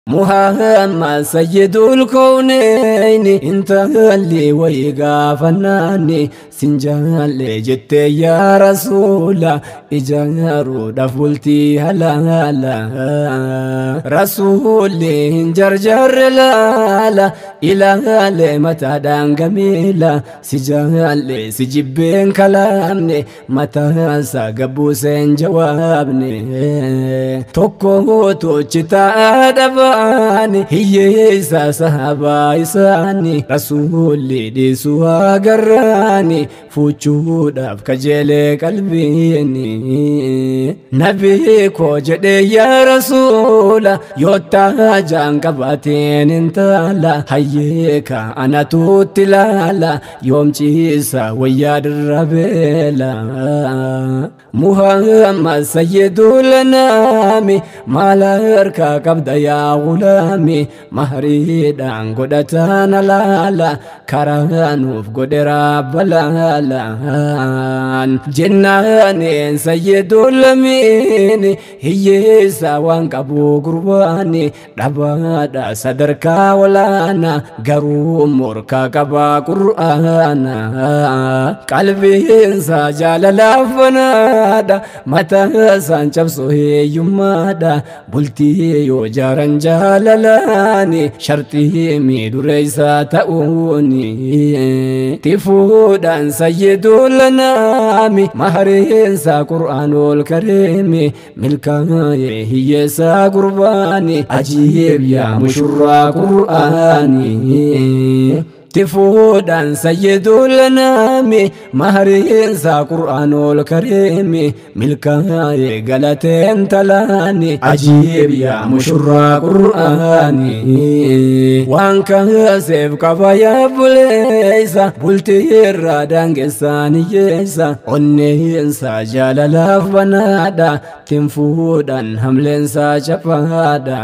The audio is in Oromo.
Muhammad sayyidul kowneyni, intalli wayii gaafannaani sin jaalle jettee, yaa rasuula ijaaruudhaaf bultii halaala. Rasuulli hin jarjarre, laala ilaale mataadhaan gamiila, si jaalle si jibbeen kalaamne, mataasaa gabbuuseen jawaabne. Tokko tochi ta'a dhabaani hiyyeessa sahabaa isaani, rasuulli dhiisuu agarraani fuuchuudhaaf kajeelee qalbiini. Nabii koo jedhee, yaa rasuula yoo taajaan qabaateen intaala, hayyeeka anatuutti laala, yoom ciisa wayyaa dirrabeela. Muhammad sayyidul anaami, maal harkaa qabda yaa gulaami? Mahriidhaan godhataan alaala, karaa nuuf godhe rabbalaalaan. Jennaaneen sayyidul amiini, hiyyeessa waan qabu gurbaani, dhabaadha sadarkaa olaana, garuu morkaa qabaa qur'aana. Qalbiinsa jaalalaaf banaadha, mataa isaan cabsu hiyyummaadha, bultii yoo jaaran jaalalaani sharxii miidhureessa ta'uuni. Tifuudhaan sayyidul anaami, mahariinsa qur'aanul kariimi, milkaa'ee hiyyeessa gurbaani, ajiib yaa mushurraa qur'aani. Tifuudhaan sayyidul anaami, mahariinsa qur'aanul kariimi, milkaa'ee galateen talaani, ajiib yaa mushurraa qur'aani. Waan kaaseef qaba yaa buleessa, bultii irraa daangessan hiyyeessa, onneensa jaalalaaf banaadha, tinfuudhaan hamleensa chapaadha.